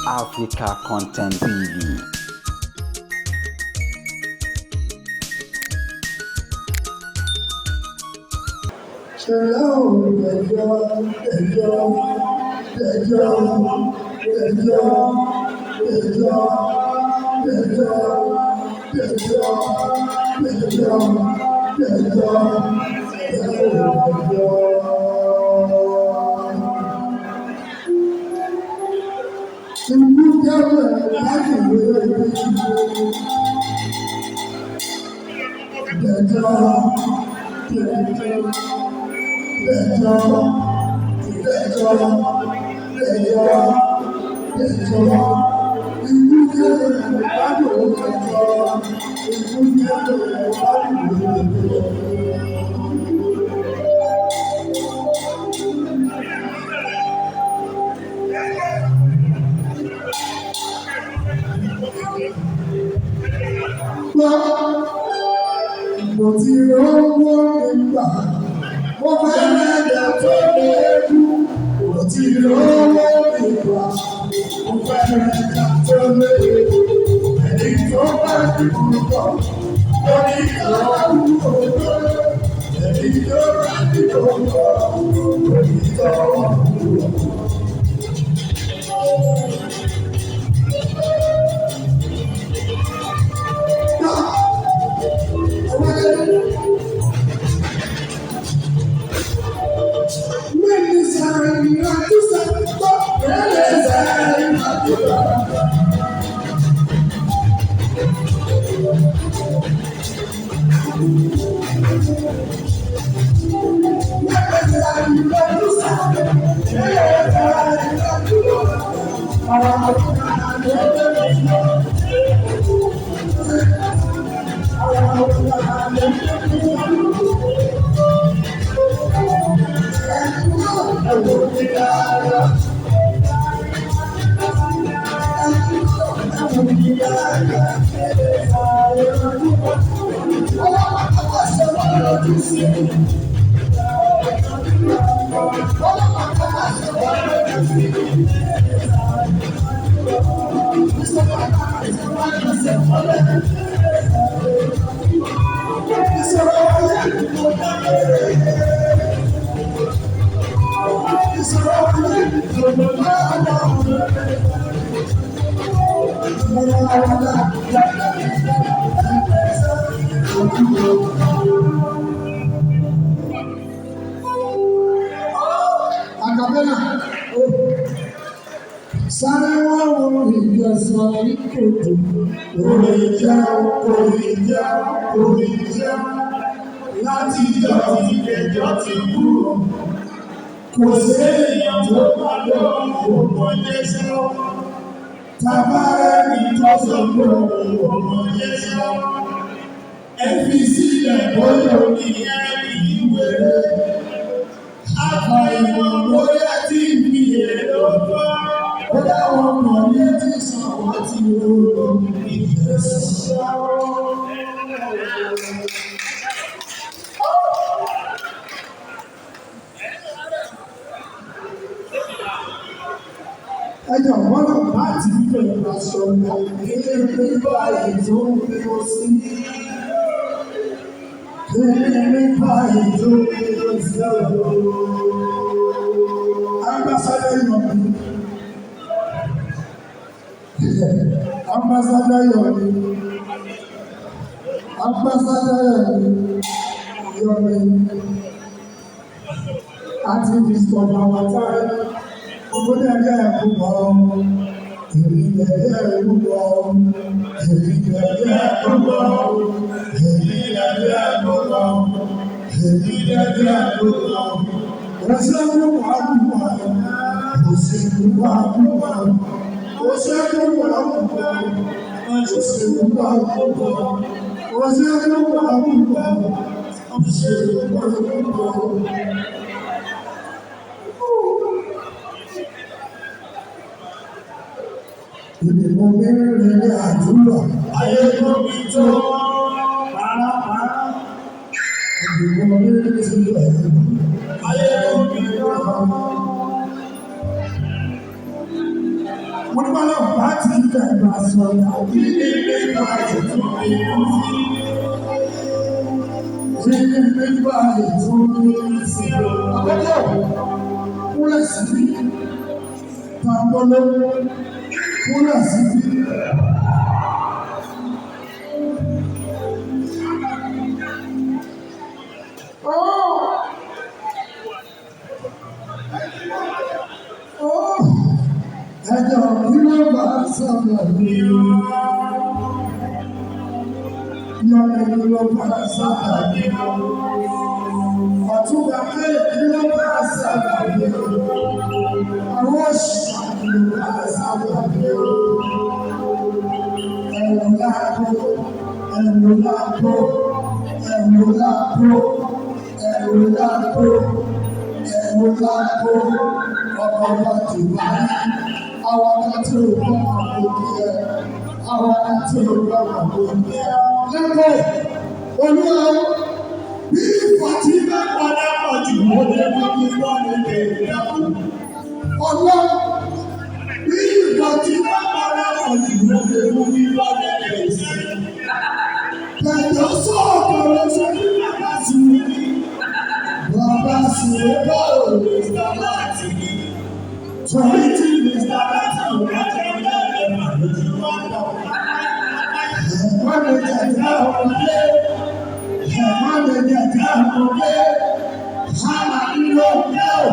Africa Content TV. Ṣẹlẹ̀ ò dẹjọ́ dẹjọ́ dẹjọ́ dẹjọ́ dẹjọ́ dẹjọ́ dẹjọ́ dẹjọ́ dẹjọ́ dẹjọ́. Ikú jẹ́wọ́ láti ìwé dẹjọ́ dẹjọ́ dẹjọ́ dẹjọ́ dẹjọ́ dẹjọ́ ikú jẹ́wọ́ láti ìwé dẹjọ́ ikú jẹ́wọ́ láti ìwé dẹjọ́. Gbọ́ mo ti rówó nígbà mo fẹ́ rẹ̀dà tó léwu. Mo ti rówó nígbà mo fẹ́ rẹ̀dà tó léwu. Ẹni tó bá dìbò kọ̀ ó ní káwọ́ òdo. Ẹni tó bá dìbò kọ̀ ó ní tọ́wọ́ òdo. Acapella. Sáré wá wo ìjọsìn ní kòtò. Orí jẹ́ orí jẹ́ orí jẹ́ láti ìjọ tí ẹjọ́ ti kú. Kò séèyàn tó bá lọ òmò Jésù. Tàbá ẹni tó sọ pé òmò Jésù. Ẹ fi sílẹ̀ bóyá oníyẹn ìwé. Àfàìmọ̀ bóyá tí mi èrò fọ́. Ó dáwọn mọ̀ ní ti sàn wọ́n ti rò ìjẹsà. Ẹjọ́ gbọ́dọ̀ bá ti fẹ́ aṣọ ilé nípa ètò ìlú sí. Ilé nípa ètò ìlú sí ọ̀dọ̀. Ambassador Yomi. Ambassador Yomi. Ambassador Yomi. Yomi. Activist of our time. Ogunlẹ̀yẹ púpọ̀, èmi lẹ̀yẹ púpọ̀, èmi lẹ̀yẹ púpọ̀, èmi lẹ̀yẹ púpọ̀, èmi lẹ̀yẹ púpọ̀. Òṣè púpọ̀ púpọ̀, òṣè púpọ̀ púpọ̀, òṣè púpọ̀ púpọ̀, òṣè púpọ̀ púpọ̀, òṣè púpọ̀ púpọ̀, òṣè púpọ̀ púpọ̀. Ìdìbò mẹ́rin ní àdúrà. Ayé tó bí tó pàápàá. Ìdìbò mẹ́rin ti bẹ̀rẹ̀. Ayé tó bí tó. Mo ní bọ́lá bá ti fẹ́ bá sọ̀rọ̀ kí ni nígbà ètò ìlú sí? Kí ni nígbà ètò ìlú sí? Àkọ́kọ́ kúnlẹ̀ síbí, tàbọ́lọ́ kúnlẹ̀ síbí. Oh! Oh! Ẹjọ́ kí ló bá sábà ní o? Yọ̀mí kí ló bá sábà ní o? Ọ̀túnba Káyọ̀ kí ló bá sábà ní o? Àwọn òṣìṣẹ́ kí ló bá sábà ní o? Ẹ̀rù láàbò, ẹ̀rù láàbò, ẹ̀rù láàbò, ẹ̀rù láàbò, ẹ̀rù láàbò, ọkọ̀ bá ti wáyé. Àwọn kan tí ò bá àwọn òbí ẹ̀, àwọn kan tí ò bá àwọn òbí ẹ̀. Lẹ́kọ̀ọ́, Olúwa bí ìfọ̀tí bá padà pọ̀ jù, ó lè mú kí wọ́n lè lè dákú. Ọlọ́run bí ìfọ̀tí bá padà pọ̀ jù, ó lè mú kí wọ́n lè lè sí. Kẹ̀kẹ́ sọ̀rọ̀ rẹ̀ ṣe ní bàbá sùn. Bàbá sùn báwo Mr. Láti ní. Torí tí Mr. Láti ò bá jẹ́ lẹ́ẹ̀mà lójú wọn lọ. Ẹ̀gbọ́n mi jẹ̀dá ọmọdé. Ẹ̀gbọ́n mi jẹ̀dá ọmọdé. Hàmà ńlọ kẹ́ ò.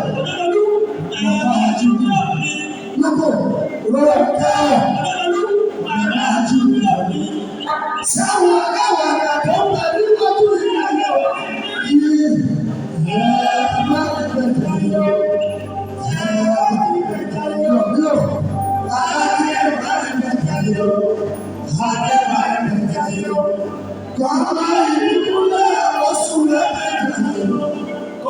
Bàbá àjùmọ̀. Lóko rọ̀ kẹ́ ò. Bàbá àjùmọ̀. Sáwọn aláwàdà tó ń bẹ níwájú ìyá yìí. Ẹ má bẹ̀rẹ̀ yọ. Ẹ má bẹ̀rẹ̀ yọ. Aláàbí ẹ má bẹ̀rẹ̀ yọ. Adé má bẹ̀rẹ̀ yọ. Kọ́má ìdúkúlẹ̀ oṣù lẹ́bẹ̀rẹ̀ yọ.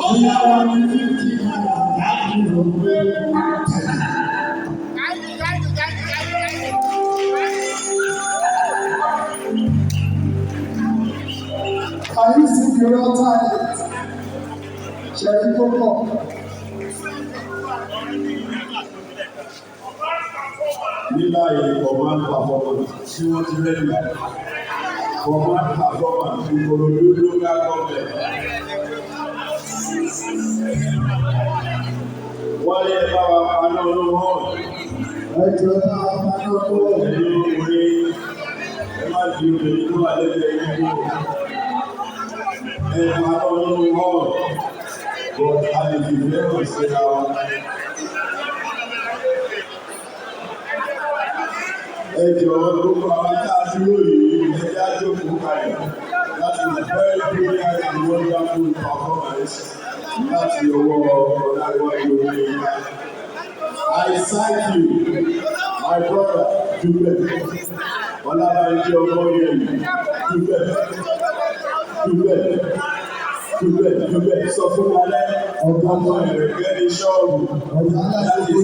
Ó yà wọ́n ní 50 naira láti lò pé. Are you seeing the real talent? Ṣẹ̀rí tó pọ̀. Ní báyìí, command performance tí wọ́n ti ready, command performance, Ìkòròdú Local Government. Wọ́n lè bá wa paná olówó. Ẹ jọ̀ọ́, ẹ máa paná owó. Ẹ̀yin ọkùnrin, ẹ má di obìnrin tó wà lẹ́gbẹ̀ẹ́ yín kú. Ẹ paná olówó, but a lè fi ìfẹ́ hàn síra wa. Ẹ jọ̀ọ́, gbogbo àwọn tá a dúró yìí, ẹ jẹ́ á jókòó kalẹ̀ láti very brilliant and wonderful performance láti ọwọ́ Ọláníwájú Oyinká. I cite you, my brother, Dúpẹ́. Ọlábànjí Ọmọyẹ̀mí, Dúpẹ́. Dúpẹ́. Dúpẹ́, Dúpẹ́, sọ fún wa lẹ́ ọmọ ẹ̀rẹ̀kẹ́ ní ṣọ́ọ̀bù. Ọ̀gá aláṣẹ.